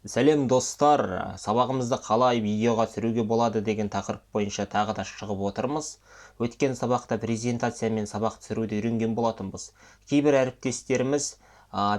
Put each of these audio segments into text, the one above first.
Сәлем, достар! Сабағымызды қалай видеоға түсіруге болады деген тақырып бойынша тағы да шығып отырмыз. Өткен сабақта презентациямен сабақ түсіруді үйренген болатынбыз. Кейбір әріптестеріміз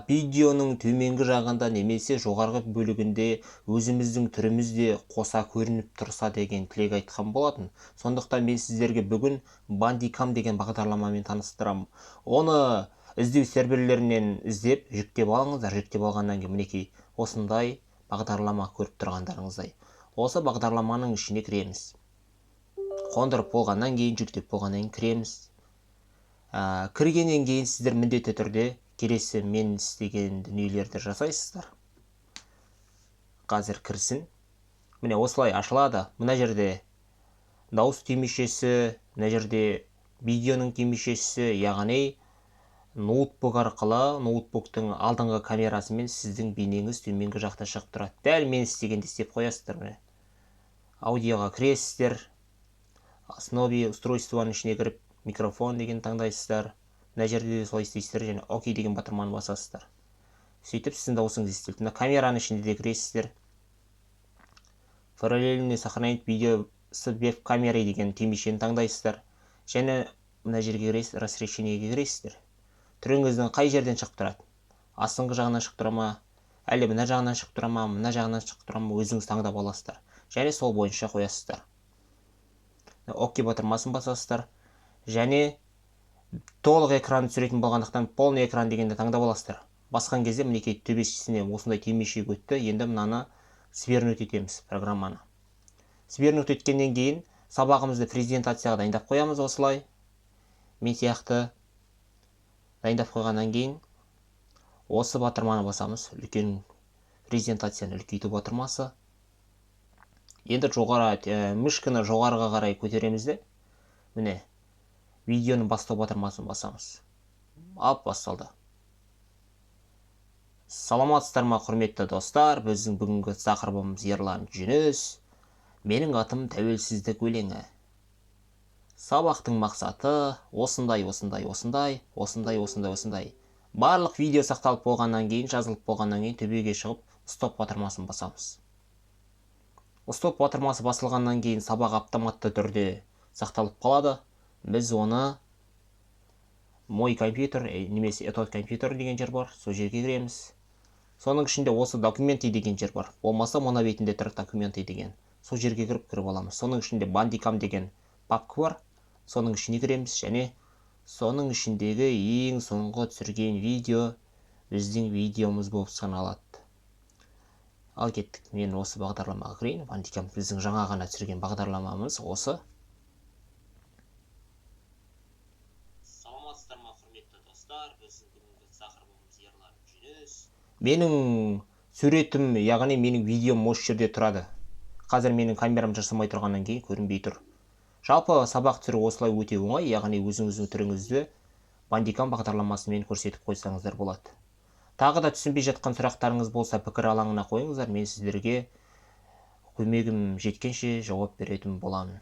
видеоның төменгі жағында немесе жоғарғы бөлігінде өзіміздің түріміз де қоса көрініп тұрса деген тілек айтқан болатын. Сондықтан мен сіздерге бүгін Bandicam деген бағдарламамен таныстырамын. Оны іздеу серверлерінен іздеп, жүктеп алыңыздар. Жүктеп алғаннан кейін, мінекей, осындай бағдарлама, көріп тұрғандарыңыздай. Осы бағдарламаның ішіне кіреміз. Қондырып болғаннан кейін, жүктеп болғаннан кейін кіреміз. Кіргеннен кейін сіздер міндетті түрде келесі мен істеген дүниелерді жасайсыздар. Қазір кірсін. Міне, осылай ашылады. Мына жерде дауыс түймешесі, мына жерде видеоның түймешесі, яғни ноутбук арқылы, ноутбуктың алдыңғы камерасымен сіздің бейнеңіз төменгі жақта шығып тұрады. Дәл мен істегенде істеп қоясыздар. Міне, аудиоға кіресіздер, основе устройствоның ішіне кіріп, микрофон деген таңдайсыздар. Мына жерде де солай істейсіздер және «Окей» деген батырманы басасыздар. Сөйтіп сіздің дауысыңыз естіледі. Мына камераның ішінде де кіресіздер, «Параллельно сохранить видео с веб камерой» деген түймешені таңдайсыздар және мына жерге кіресіз, «Разрешениеге» кіресіздер. Түріңіздің қай жерден шығып тұрады, астыңғы жағынан шығып тұра ма, әлде мына жағынан шығып тұра ма, мына жағынан шығып тұра ма, өзіңіз таңдап аласыздар және сол бойынша қоясыздар. «Окей» батырмасын басасыздар және толық экран түсіретін болғандықтан, «Полный экран» дегенді таңдап аласыздар. Басқан кезде, мінекей, төбесіне осындай түймеше өтті. Енді мынаны свернуть етеміз. Программаны свернуть еткеннен кейін сабағымызды презентацияға дайындап қоямыз. Осылай мен сияқты дайындап қойғаннан кейін осы батырманы басамыз, үлкен презентацияны үлкейту батырмасы. Енді жоғары мышканы жоғарыға қарай көтереміз де, міне, видеоны бастау батырмасын басамыз. Алып, басталды. Саламатсыздар ма, құрметті достар! Біздің бүгінгі тақырыбымыз Ерлан Жүніс «Менің атым Тәуелсіздік» өлеңі. Сабақтың мақсаты осындай, осындай, осындай, осындай, осындай, осындай. Барлық видео сақталып болғаннан кейін, жазылып болғаннан кейін төбеге шығып, «Стоп» батырмасын басамыз. «Стоп» батырмасы басылғаннан кейін сабақ автоматты түрде сақталып қалады. Біз оны «Мой компьютер» немесе «Этот компьютер» деген жер бар, сол жерге кіреміз. Соның ішінде осы «Документы» деген жер бар, болмаса мына бетінде тұр «Документы» деген, сол жерге кіріп аламыз. Соның ішінде «Бандикам» деген папка бар, соның ішіне кіреміз және соның ішіндегі ең соңғы түсірген видео біздің видеомыз болып саналады. Ал кеттік, мен осы бағдарламаға кірейін. Бандикам, біздің жаңа ғана түсірген бағдарламамыз осы. Саламатсыздар ма, құрметті достар! Біздің бүгінгі тақырыбымыз Ерлан Жүніс. Менің суретім, яғни менің видеом осы жерде тұрады. Қазір менің камерам жасамай тұрғаннан кейін көрінбей тұр. Жалпы сабақ түсіру осылай өте оңай, яғни өзіңіздің түріңізді Бандикам бағдарламасымен көрсетіп қойсаңыздар болады. Тағы да түсінбей жатқан сұрақтарыңыз болса, пікір алаңына қойыңыздар, мен сіздерге көмегім жеткенше жауап беретін боламын.